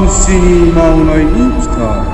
Mansini Maonaini Pithai.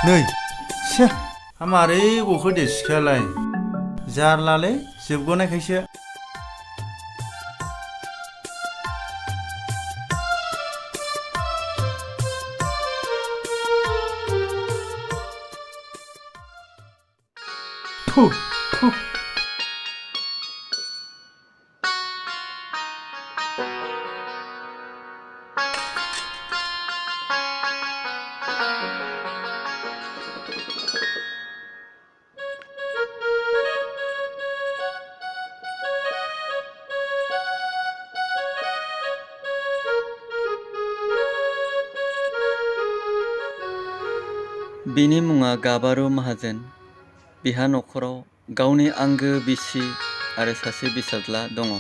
नै से हमारे गखो दे सिखालाय जारलाले जोबगनायखायसो थु थु बिनि मुङा गाबारु माहाजोन। बिहा नखराव गावनि आंगो बिसि आरो सासे बिसाज्ला दङ।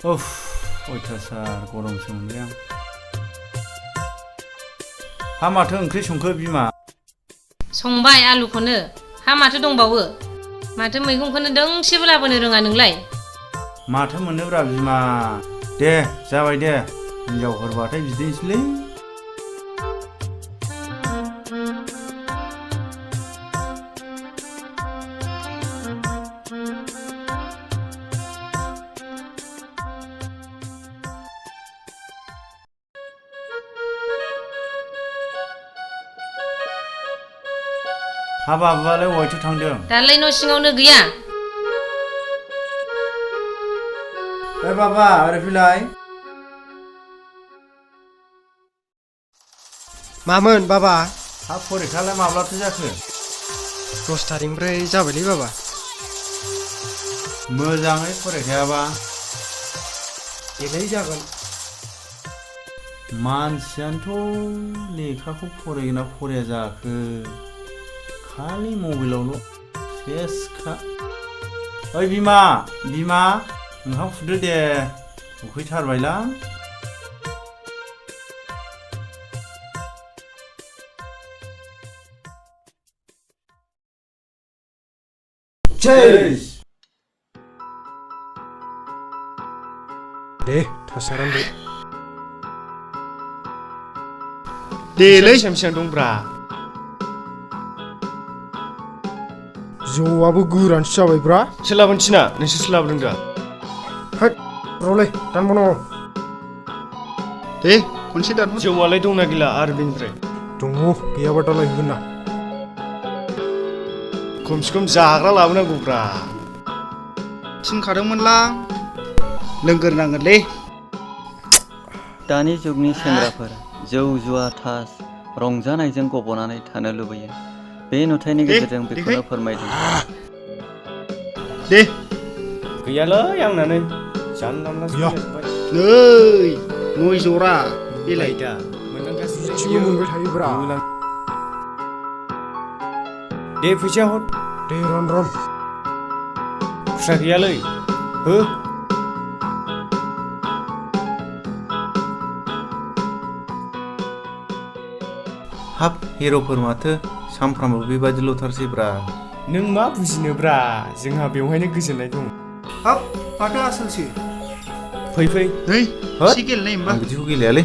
उफ अयथासार गरमसो मोनबाय आं। हा माथो ओंख्रि संखो बिमा? संबाय आलुखौनो। हा माथो दंबावो? माथो मैगंखौनो दोंसेबो लाबोनो रोङा नोंलाय? माथो मोननोब्रा बिमा। दे जाबाय दे, हिनजावफोरबाथाय बिदिनोसैलै। हाबाबालाय अहायथो थांदों? दालाय न' सिङावनो गैया। ए बाबा ओरै फैलाय। मामोन बाबा? हा फरिखालाय माब्लाथो जाखो? 10 थारिखनिफ्राय जाबायलै बाबा। मोजाङै फरायखायाबा देलाय जागोन। मानसियानोथ' लेखाखौ फरायगोना फराया जाखो? खालि मबाइलावल' सेसखा। ओइ बिमा बिमा ओंखाम खुरदो दे, उखैथारबायलां। दे थासारान दे देलै बेसेबां दंब्रा जौआबो गोरानसो जाबायब्रा सोलाबोन थिना नोंसोर सोलाबदों दा हैद र'लै दानबावनांगौ दे खनसे दान जौआलाय दंना गैला आरो बेनिफ्राय दङ गैयाबा दालाय होगोन ना खमसे खम जाग्रा लाबोनांगौब्रा थिनखादोंमोनलां लोंगोरनांगोनलै दानि जुगनि सेंग्राफोर जौ जुवा थास रंजानायजों गब'नानै थानो लुबैयो बे नुथायनि गेजेरजों बेखौनो फोरमायदों दे गैयालै आंनानो जानला गैया नै नय जरा बेलाय दा मोनलांगासिनो बिदिबो मोनबाय थायोब्रा दे फैसा हर दे रन खुस्रा गैयालै हो हाब हिर'फोर माथो सामफ्रामबो बेबादिल'थारसैब्रा नों मा बुजिनोब्रा जोंहा बेवहायनो गोजोननाय दं हाब माथो आसोलसो फै नै होद एसे गेलेनाय आं होमबा बिदिखौ गेलेयालै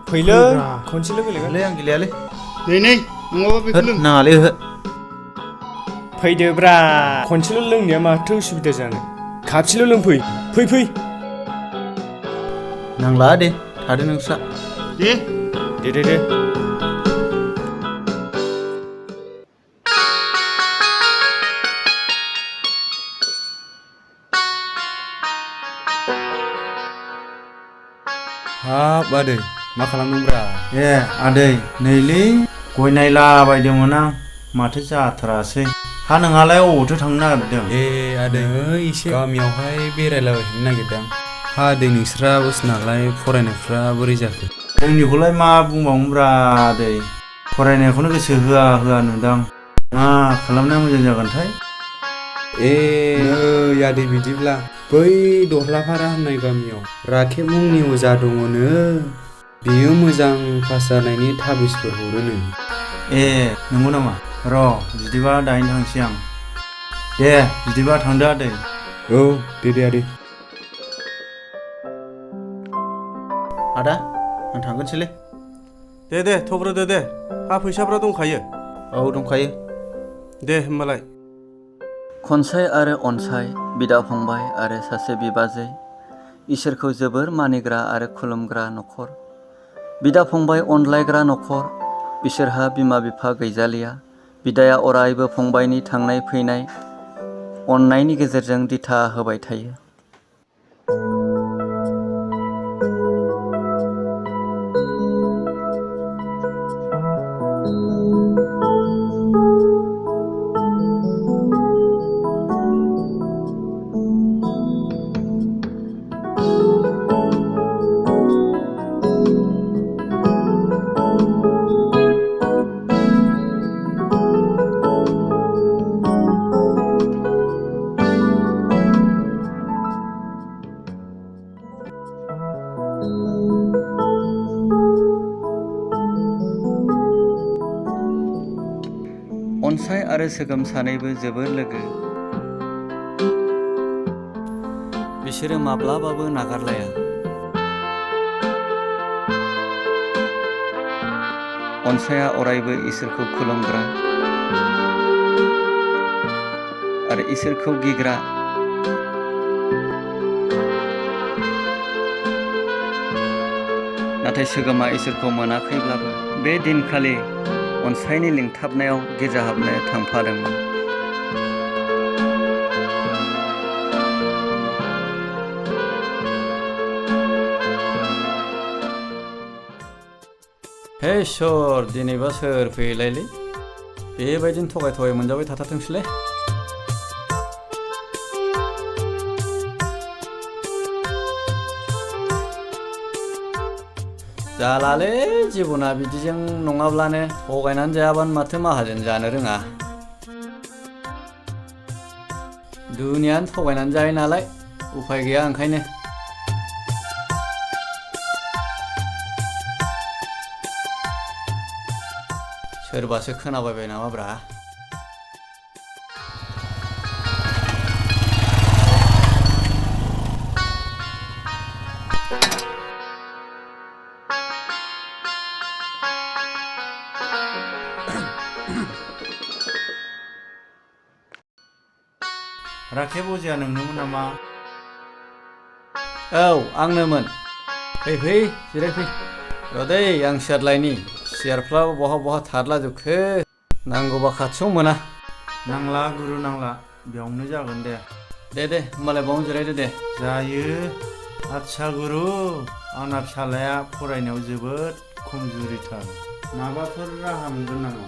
फैलै फैब्रा। खनसेल' गेलेगोन आं गेलेयालै नै नङाबा बेखौ होद लों नाङालै ओहो फैदोब्रा खनसेल' लोंनाया माथो उसुबिदा जानो खापसेल' लोंफै फै नांला दे थादो नोंस्रा दे हाब आदै मा खालामदोंब्रा ए आदै नैलै गय नायलाबायदोंमोन आं माथो जाथारासै हा नोंहालाय अबावथो थांनो नागिरदों ए आदै एसे गामियावहाय बेरायलाबायहैनो नागिरदों हा आदै नोंस्राबोसो नालाय फरायनायफ्रा बोरै जाखो जोंनिखौलाय मा बुंबावनोब्रा आदै फरायनायखौनो गोसो होआ नुदां मा खालामनाया मोजां जागोनथाय ए नै आदै बिदिब्ला बै दहलाफारा होननाय गामियाव राखेब मुंनि अजा दङनो बियो मोजां पास जानायनि थाबिसफोर हरोनो ए नंगौ नामा र' बिदिबा दाहायनो थांसै आं दे बिदिबा थांदो आदै औ दे आदै आदा आं थांगोनसैलै दे थब्रोदो दे हा फैसाफ्रा दंखायो औ दंखायो दे होमबालाय खनसाय आरो अनसाय बिदा फंबाय आरो सासे बिबाजै इसोरखौ जोबोर मानिग्रा आरो खुलुमग्रा न'खर बिदा फंबाय अनलायग्रा न'खर बिसोरहा बिमा बिफा गैजालिया बिदाया अरायबो फंबायनि थांनाय फैनाय अननायनि गेजेरजों दिथा होबाय थायो अनसाय आरो सोगोम सानैबो जोबोर लोगो बिसोरो माब्लाबाबो नागारलाया अनसाया अरायबो इसोरखौ खुलुमग्रा आरो इसोरखौ गिग्रा नाथाय सोगोमा इसोरखौ मोनाखैब्लाबो बे दिनखालि अनसायनि लिंथाबनायाव गिर्जा हाबनो थांफादोंमोन हे इसोर दिनैबा सोर फैलायलै बेबायदिनो थगाय मोनजाबाय थाथारथोंसैलै जालालै जिबना बिदिजों नङाब्लानो थगायनानै जायाबानो माथो माहाजोन जानो रोङा दुनियानो थगायनानै जायो नालाय उफाय गैया ओंखायनो सोरबासो खोनाबायबाय नामाब्रा राखेब अजाया नोंनोमोन नामा? औ आंनोमोन। फै जिरायफै। र' दै आं सियार लायनि। सियारफ्राबो बहा थारलाजोबखो। नांगौबा खाथियाव मोना। नांला गुरु नांला, बेयावनो जागोन दे। दे होमबालाय बावनो जिरायदो दे। जायो। आदसा गुरु, आंना फिसालाया फरायनायाव जोबोद खमजुरिथार। माबाफोर राहा मोनगोन नामा?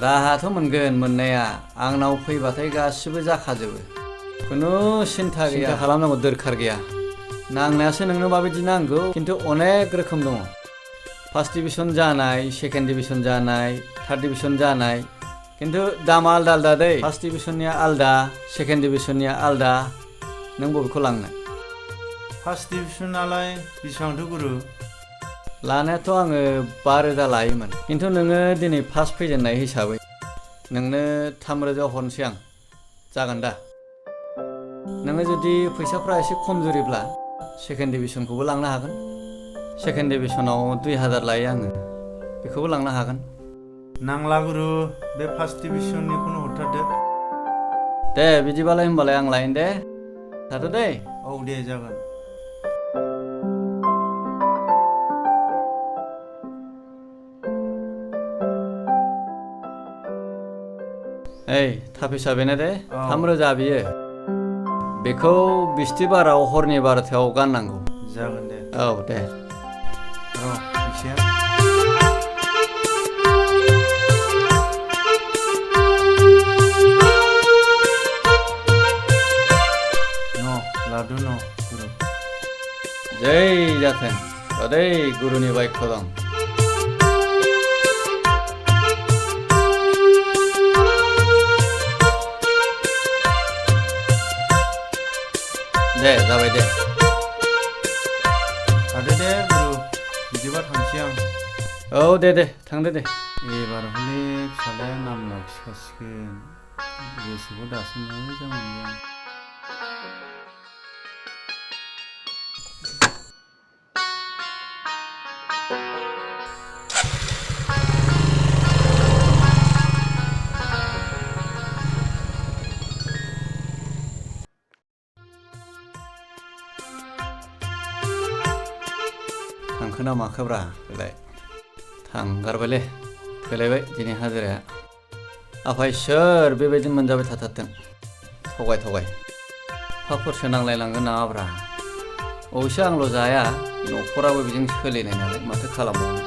राहाथ' मोनगोन मोननाया। आंनाव फैबाथाय गासिबो जाखाजोबो। खुनु सिन्था गैया। सिन्था खालामनांगौ दरखार गैया। नांनायासो नोंनो माबायदि नांगौ, खिन्थु अनेक रोखोम दङ। फार्स्ट डिभिजन जानाय, सेकेन्ड डिभिजन जानाय, थार्ड डिभिजन जानाय, खिन्थु दामा आलदा आलदा दै। फार्स्ट डिभिजननिया आलदा, सेकेन्ड डिभिजननिया आलदा। नों बबेखौ लांनो? फार्स्ट डिभिजनालाय बेसेबांथो गुरु? लानायाथ' आङो 5,000 लायोमोन, खिन्थु नोङो दिनै फार्स्ट फैजेननाय हिसाबै नोंनो 3,000 हरनोसै आं। जागोन दा? नोङो जुदि फैसाफ्रा एसे खमजुरिब्ला सेकेन्ड डिभिजनखौबो लांनो हागोन। सेकेन्ड डिभिजनाव 2,000 लायो आङो, बेखौबो लांनो हागोन। नांला गुरु, बे फार्स्ट डिभिजननिखौनो हरथारदो। दे बिदिबालाय होमबालाय आं लायनो दे। थाथ' दे। औ दे जागोन। ओइ थाफैसा बेनो दे। 3,000 बियो। बेखौ बिस्थिबाराव हरनि 12थायाव गाननांगौ। जागोन दे। औ दे। र' फैसाया। लादु न गुरु। जै जाथों। दै गुरुनि बायख' दं। दे जाबाय दे। थादो दे गुरु, बिदिबा थांसै आं। औ दे थांदो दे। एबार हले फिसालाया नाम लाखिखासिगोन। गोसोखौ दासो मोजां मोनदों। थांखोना माखोब्रा बेलाय? थांगारबायलै, फैलायबाय दिनै हाजिराया। आफा इसोर बेबायदि मोनजाबाय थाथारथों। थगाय फाफोरसो नांलायलांगोन नामाब्रा? अबयसे आंल' जाया, न'खराबो बिजों सोलिनाय नालाय माथो खालामबावनो।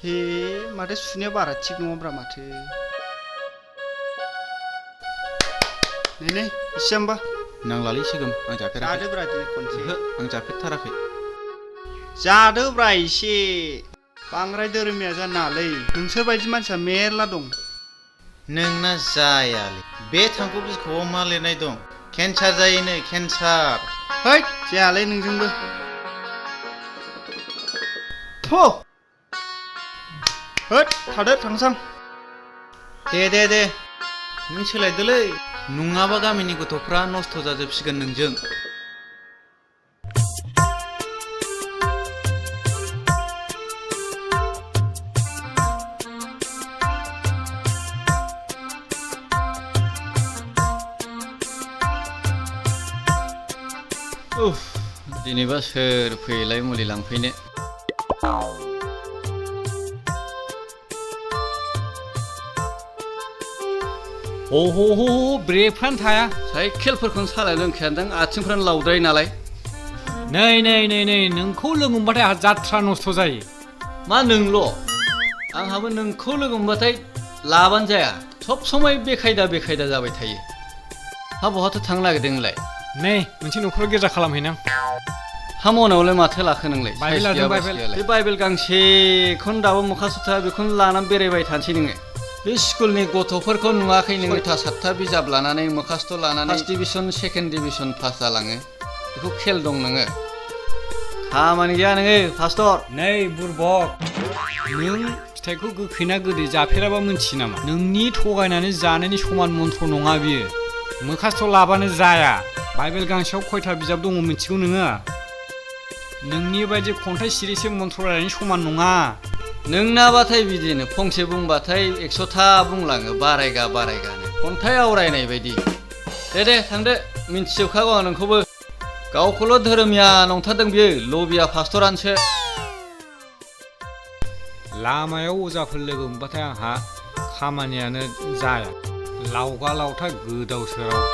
हे माथो सुनाया बारा थिग नङाब्रा माथो। नै इसे होमबा। नांलालै सिगोम, आं जाफेराखै। जादोब्रा दिनै खनसे। आं जाफेरथाराखै। जादोब्रा इसे। बांद्राय दोरोमिया जानो नाङालै। नोंसोर बायदि मानसिया मेरला दं। नोंना जायालै। बे थांखु बिखबआव मा लिरनाय दं? केन्सार जायोनो, केन्सार। हैद जायालै नोंजोंबो। थु। होद थादो थांसां। दे नों सोलायदोलै, नङाबा गामिनि गथ'फ्रा नस्थ' जाजोबसिगोन नोंजों। दिनैबा सोर फैयोलाय मुलि लांफैनो? ब्रेकफ्रानो थाया। साइकेलफोरखौनो सालायनो रोंखायादां, आथिंफ्रानो लावद्राय नालाय। नै नोंखौ लोगो मोनबाथाय आंहा जात्रा नस्थ' जायो। मा नोंल'? आंहाबो नोंखौ लोगो मोनबाथाय लाबानो जाया, सब समय बेखायदा जाबाय थायो। हा बहाथो थांनो नागिरदों नोंलाय? नै मोनसे न'खराव गिर्जा खालामहैनां। हा मनावलाय माथो लाखो नोंलाय? बाइबेल लादों, बाइबेल। बे बाइबेल गांसेखौनो दाबो मोखा सुथा बेखौनो लानानै बेरायबाय थानोसै नोङो। बे स्कुलनि गथ'फोरखौ नुवाखै नोङो? 6-7 बिजाब लानानै मोखासथ' लानानै first division second division pass जालाङो। बेखौ खेल दं नोङो? खामानि गैया नोङो पास्टर। नै बुरबक, नों फिथाइखौ गोखै ना गोदै जाफेराबा मिन्थियो नामा? नोंनि थगायनानै जानायनि समान मन्थ्र नङा बियो। मोखासथ' लाबानो जाया बाइबेल गांसेयाव खयथा बिजाब दङ मिथिगौ नोङो नोंनि बायदि खन्थाइ सिरिसे मन्थ्र रायनायनि समान नङा नोंनाबाथाय बिदिनो फंसे बुंबाथाय 100था बुंलाङो बारायगानो खन्थाइ आवरायनाय बायदि दे थांदो मिन्थिजोबखागौ आं नोंखौबो गावखौल' धोरोमिया नंथारदों बियो लबिया पास्टरानोसो लामायाव अजाफोर लोगो मोनबाथाय आंहा खामानियानो जाया लावगा लावथा गोदाव सोराव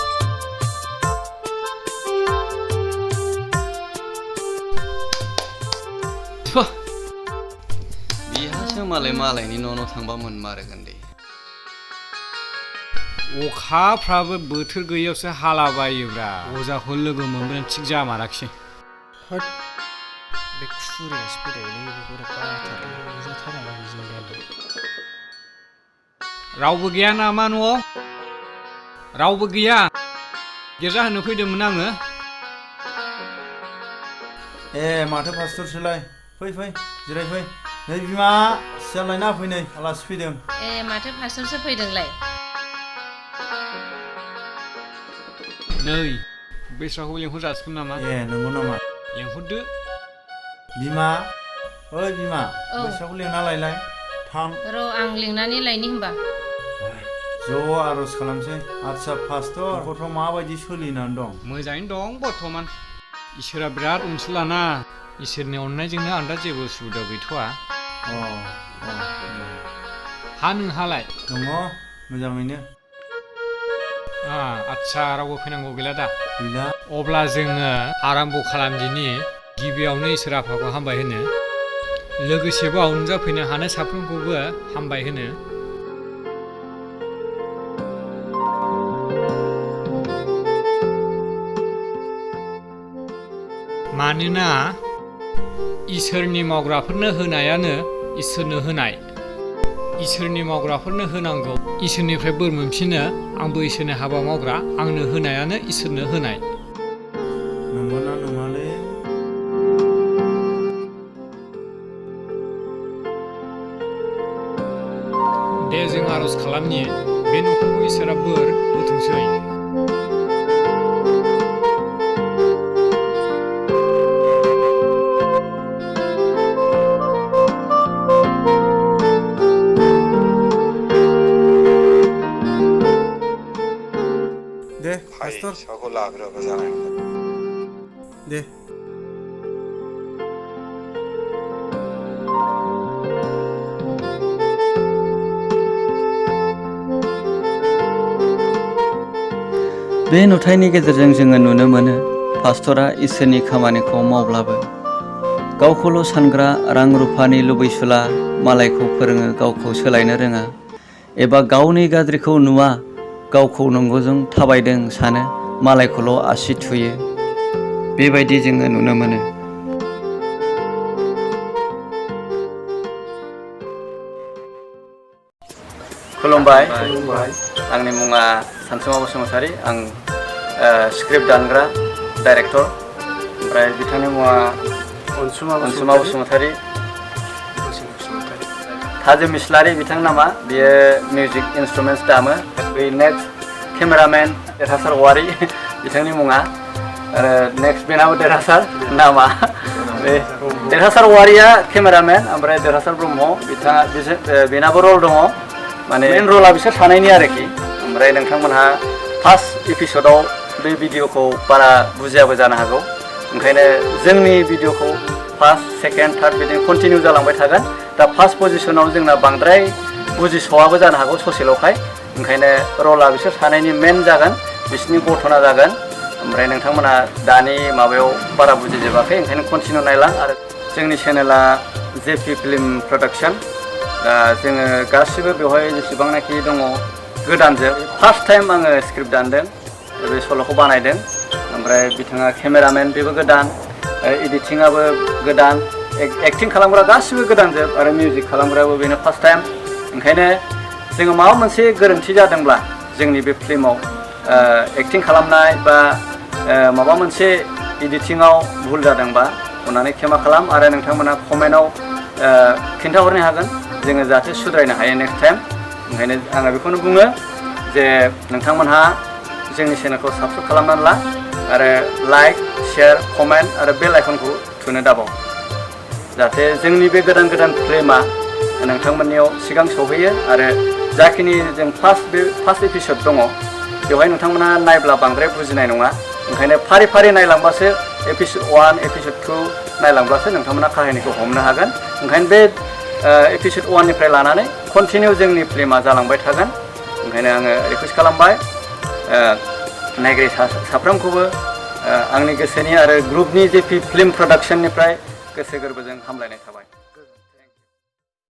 बिहासो मालायनि न' थांबा मोनमारोगोन दे अखाफ्राबो बोथोर गैयियावसो हालाबायोब्रा अजाखौ लोगो मोनबोनो थिग जामाराखिसै बे खुरियासो फैलायलै रावबो गैया नामा न'आव रावबो गैया गिर्जा होनो फैदोंमोन आङो ए माथो पास्टरसोलाय फै जिरायफै नै बिमा सियाल लायना फै नै आलासि फैदों ए माथो पास्टरसो फैदोंलाय नै बेस्राखौ लेंहर जासिगोन नामा ए नंगौ नामा लेंहरदो बिमा ओइ बिमा बेस्राखौ लेंना लायलाय थां र' आं लिंनानै लायनि होमबा ज' आर'ज खालामसै आदसा पास्टर न'खरफ्राव माबायदि सोलिनानै दं मोजाङैनो दं बर्थमान इसोरा बिराद अनसुलाना इसोरनि अननायजोंनो आं दा जेबो उसुबिदा गैथ'आ हा नोंहालाय दङ मोजाङैनो आदसा रावबो फैनांगौ गैला दा गैला अब्ला जोङो आराम्भ' खालामदिनि गिबियावनो इसोर आफाखौ हामबाय होनो लोगोसे बाव नुजाफैनो हानाय साफ्रोमखौबो हामबाय होनो मानोना इसोरनि मावग्राफोरनो होनायानो इसोरनो होनाय इसोरनि मावग्राफोरनो होनांगौ इसोरनिफ्राय बोर मोनफिनो आंबो इसोरनि हाबा मावग्रा आंनो होनायानो इसोरनो होनाय नंगौना नङालै दे जों आर'ज खालामनि बे न'खरखौ इसोरा बोर होथोंसै दे पास्टर साखौ लाग्रोबा जानाय दे बे नुथायनि गेजेरजों जोङो नुनो मोनो पास्टरा इसोरनि खामानिखौ मावब्लाबो गावखौल' सानग्रा रां रुफानि लुबैसुला मालायखौ फोरोङो गावखौ सोलायनो रोङा एबा गावनि गाज्रिखौ नुवा गावखौ नंगौजों थाबायदों सानो मालायखौल' आसि थुयो बेबायदि जोङो नुनो मोनो खुलुमबाय आंनि मुङा सानसुमा बसुमतारी आं स्क्रिप्ट दानग्रा डाइरेक्टर ओमफ्राय बिथांनि मुङा अनसुमा बसुमतारी ताजिम इस्लारी बिथांनि नामा बियो मिउजिक इन्सट्रुमेन्ट्स दामो बै नेक्स्ट केमेरामेन देरहासार औवारी बिथांनि मुङा आरो नेक्स्ट बेनाबो देरहासार नामा बे देरहासार औवारीया केमेरामेन ओमफ्राय देरहासार ब्रह्म बिथाङा बेनाबो रल दङ माने मेन रला बिसोर सानैनि आरोखि ओमफ्राय नोंथांमोनहा फार्स्ट एपिसोडाव बे भिडिअखौ बारा बुजियाबो जानो हागौ ओंखायनो जोंनि भिडिअखौ फार्स्ट सेकेन्ड थार्ड बिदिनो कन्टिनिउ जालांबाय थागोन दा फार्स्ट पजिशनाव जोंना बांद्राय बुजिस'आबो जानो हागौ ससेल'खाय ओंखायनो रला बिसोर सानैनि मेन जागोन बिसोरनि गथना जागोन ओमफ्राय नोंथांमोना दानि माबायाव बारा बुजिजोबाखै ओंखायनो कन्टिनिउ नायलां आरो जोंनि चेनेला जेपि फिल्म प्रडाक्सन दा जोङो गासिबो बेवहाय जेसेबांनाखि दङ गोदानजोब फार्स्ट टाइम आङो स्क्रिप्ट दानदों बे सल'खौ बानायदों ओमफ्राय बिथाङा केमेरामेन बेबो गोदान एडिटिंआबो गोदान एक्टिं खालामग्रा गासिबो गोदानजोब आरो मिउजिक खालामग्रायाबो बेनो फार्स्ट टाइम ओंखायनो जोङो माबा मोनसे गोरोन्थि जादोंब्ला जोंनि बे फिल्माव एक्टिं खालामनाय बा माबा मोनसे एडिटिंआव भुल जादोंबा अननानै क्षमा खालाम आरो नोंथांमोना कमेन्टआव खिन्थाहरनो हागोन जोङो जाहाथे सुद्रायनो हायो नेक्स्ट टाइम ओंखायनो आङो बेखौनो बुङो जे नोंथांमोनहा जोंनि चेनेलखौ साबस्क्राइब खालामनानै ला आरो लाइक शेयार कमेन्ट आरो बेल आइकनखौ थुनो दाबाव जाहाथे जोंनि बे गोदान गोदान फिल्मा नोंथांमोननियाव सिगां सौहैयो आरो जाखिनि जों फार्स्ट एपिसड दङ बेवहाय नोंथांमोना नायब्ला बांद्राय बुजिनाय नङा ओंखायनो फारि फारि नायलांबासो एपिसड 1 एपिसड 2 नायलांब्लासो नोंथांमोना काहिनिखौ हमनो हागोन ओंखायनो बे एपिसड 1 निफ्राय लानानै कन्टिनिउ जोंनि फिल्मा जालांबाय थागोन ओंखायनो आङो रिकुवेस्ट खालामबाय नायगिरि साफ्रोमखौबो आंनि गोसोनि आरो ग्रुपनि जे फिल्म प्रडाक्शननिफ्राय गोसो गोरबोजों हामलायनाय थाबाय